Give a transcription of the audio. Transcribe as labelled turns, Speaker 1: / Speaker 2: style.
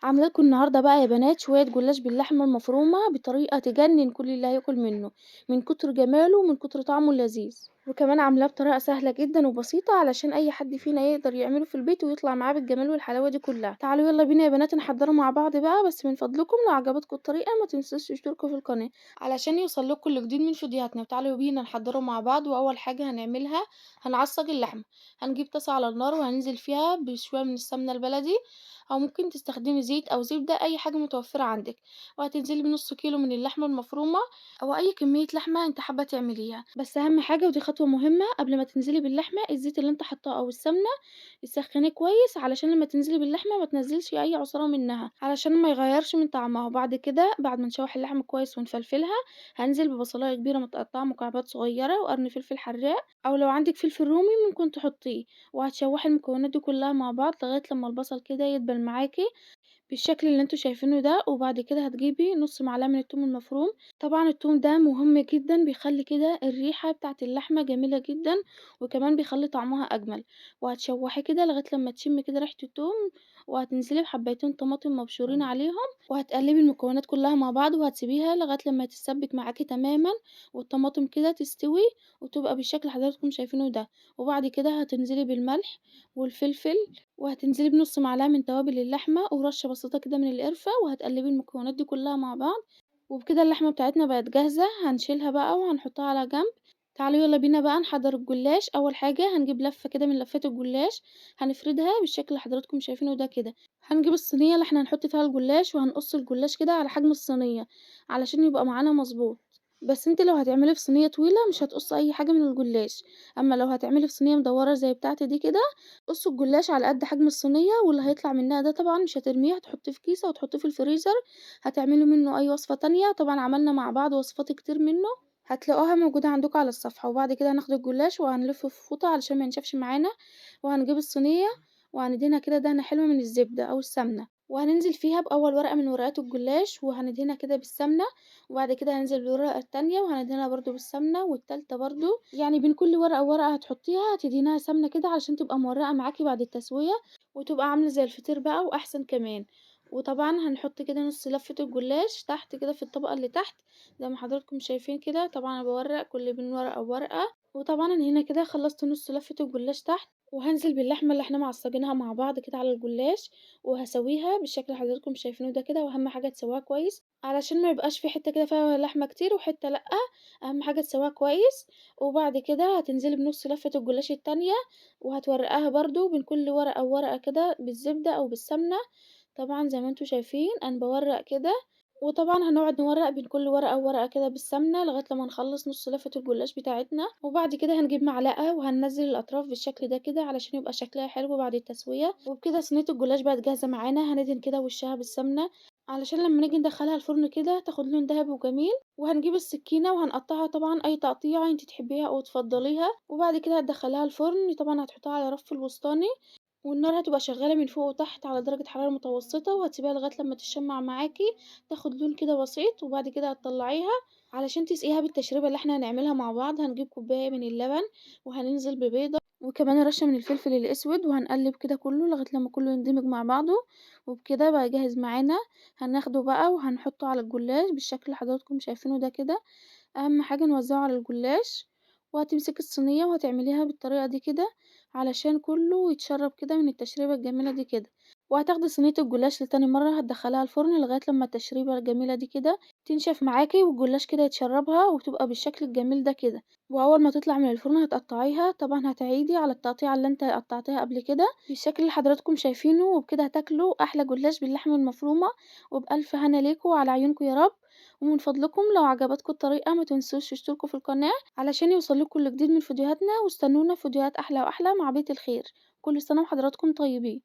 Speaker 1: عاملة لكم النهارده بقى يا بنات شوية جلاش باللحمة المفرومة بطريقة تجنن كل اللي هياكل منه، من كتر جماله ومن كتر طعمه اللذيذ، وكمان عاملاه بطريقة سهلة جدًا وبسيطة علشان أي حد فينا يقدر يعمله في البيت ويطلع معاه بالجمال والحلاوة دي كلها. تعالوا يلا بينا يا بنات نحضره مع بعض بقى، بس من فضلكم لو عجبتكم الطريقة ما تنسوش تشتركوا في القناة علشان يوصل لكم كل جديد من فيديوهاتنا. وتعالوا بينا نحضره مع بعض. وأول حاجة هنعملها هنعصج اللحمة. هنجيب طاسة على النار وهننزل فيها بشوية من السمنة البلدي، أو ممكن تستخدمي زيت أو زبدة، أي حاجة متوفرة عندك، وهتنزلي بنص كيلو من اللحمة المفرومة أو أي كمية لحمة انت حابة تعمليها. بس أهم حاجة، ودي خطوة مهمة، قبل ما تنزلي باللحمة الزيت اللي انت حاطاه أو السمنة تسخنيه كويس علشان لما تنزلي باللحمة ما تنزلش أي عصارة منها علشان ما يغيرش من طعمها. وبعد كده بعد ما نشوح اللحمة كويس ونفلفلها هنزل ببصلاية كبيرة متقطعة مكعبات صغيرة وقرن فلفل حراق، أو لو عندك فلفل رومي ممكن تحطيه، وهتشوحي المكونات دي كلها مع بعض لغاية لما البصل كده يدبل معاكي بالشكل اللي انتوا شايفينه ده. وبعد كده هتجيبي نص معلقة من التوم المفروم. طبعا التوم ده مهم جدا، بيخلي كده الريحة بتاعت اللحمة جميلة جدا، وكمان بيخلي طعمها أجمل. وهتشوحي كده لغاية لما تشمي كده ريحة التوم، وهتنزلي بحبايتين طماطم مبشورين عليهم، وهتقلبي المكونات كلها مع بعض، وهتسيبيها لغاية لما تتسبك معاكي تماما والطماطم كده تستوي وتبقى بالشكل اللي حضراتكم شايفينه ده. وبعد كده هتنزلي بالملح والفلفل، وهتنزلي بنص معلقة من توابل اللحمة ورشة بسيطة كده من القرفة، وهتقلبي المكونات دي كلها مع بعض. وبكده اللحمة بتاعتنا بقت جاهزة، هنشيلها بقى وهنحطها على جنب. تعالوا يلا بينا بقى نحضر الجلاش. أول حاجة هنجيب لفة كده من لفات الجلاش، هنفردها بالشكل اللي حضراتكم شايفينه ده كده. هنجيب الصينية اللي احنا هنحط فيها الجلاش، وهنقص الجلاش كده على حجم الصينية علشان يبقى معانا مظبوط. بس انت لو هتعملي في صينية طويلة مش هتقصي أي حاجة من الجلاش، أما لو هتعملي في صينية مدورة زي بتاعتي دي كده قصوا الجلاش على قد حجم الصينية، واللي هيطلع منها ده طبعا مش هترميه، هتحطيه في كيسة وتحطيه في الفريزر، هتعملي منه أي وصفة تانية. طبعا عملنا مع بعض وصفات كتير منه هتلاقوها موجودة عندكم على الصفحة. وبعد كده هناخد الجلاش وهنلفه في فوطة علشان ما ينشفش معانا، وهنجيب الصينية وهندهنها كده دهنة حلوة من الزبدة أو السمنة، وهننزل فيها بأول ورقة من ورقات الجلاش وهندهنها كده بالسمنة. وبعد كده هننزل بالورقة التانية وهندهنها برضو بالسمنة، والتالتة برضو، يعني بين كل ورقة وورقة هتحطيها هتدهنيها سمنة كده علشان تبقى مورقة معاكي بعد التسوية، وتبقى عاملة زي الفطير بقى وأحسن كمان. وطبعا هنحط كده نص لفة الجلاش تحت كده في الطبقة اللي تحت زي ما حضراتكم شايفين كده. طبعا انا بورق كل بين ورقة وورقة. وطبعا انا هنا كده خلصت نص لفة الجلاش تحت، وهنزل باللحمة اللي احنا معصجينها مع بعض كده على الجلاش، وهسويها بالشكل اللي حضراتكم شايفينه ده كده. واهم حاجة تسويها كويس علشان ما يبقاش في حتة كده فيها لحمة كتير وحتة لأ، اهم حاجة تسويها كويس. وبعد كده هتنزلي بنص لفة الجلاش التانية وهتورقها برضو بين كل ورقة وورقة كده بالزبدة او بالسمنة. طبعا زي ما انتوا شايفين انا بورق كده، وطبعا هنقعد نورق بين كل ورقة وورقة كده بالسمنة لغاية لما نخلص نص لفة الجلاش بتاعتنا. وبعد كده هنجيب معلقة وهننزل الأطراف بالشكل ده كده علشان يبقى شكلها حلو بعد التسوية. وبكده صينية الجلاش بقت جاهزة معانا. هندهن كده وشها بالسمنة علشان لما نيجي ندخلها الفرن كده تاخد لون ذهبي وجميل. وهنجيب السكينة وهنقطعها طبعا أي تقطيعة انت تحبيها أو تفضليها. وبعد كده هتدخليها الفرن، طبعا هتحطها على رف الوسطاني، والنار هتبقى شغالة من فوق وتحت على درجة حرارة متوسطة، وهتسيبيها لغاية لما تتشمع معاكي تاخد لون كده بسيط. وبعد كده هتطلعيها علشان تسقيها بالتشريبة اللي احنا هنعملها مع بعض. هنجيب كوباية من اللبن وهننزل ببيضة وكمان رشة من الفلفل الأسود، وهنقلب كده كله لغاية لما كله يندمج مع بعضه. وبكده بقى جاهز معانا. هناخده بقى وهنحطه على الجلاش بالشكل اللي حضراتكم شايفينه ده كده. أهم حاجة نوزعه على الجلاش. وهتمسكي الصينية وهتعمليها بالطريقة دي كده علشان كله يتشرب كده من التشريبة الجميلة دي كده. وهتاخدي صينية الجلاش لتاني مرة هتدخليها الفرن لغاية لما التشريبة الجميلة دي كده تنشف معاكي والجلاش كده يتشربها وتبقى بالشكل الجميل ده كده. وأول ما تطلع من الفرن هتقطعيها، طبعا هتعيدي على التقطيعة اللي انت قطعتيها قبل كده بالشكل اللي حضراتكم شايفينه. وبكده هتاكلوا أحلى جلاش باللحمة المفرومة، وبألف هنا ليكوا وعلى عيونكم يا رب. ومن فضلكم لو عجبتكم الطريقة ما تنسوش تشتركوا في القناة علشان يوصلكوا كل جديد من فيديوهاتنا، واستنونا في فيديوهات أحلى وأحلى مع بيت الخير. كل سنة وحضراتكم طيبين.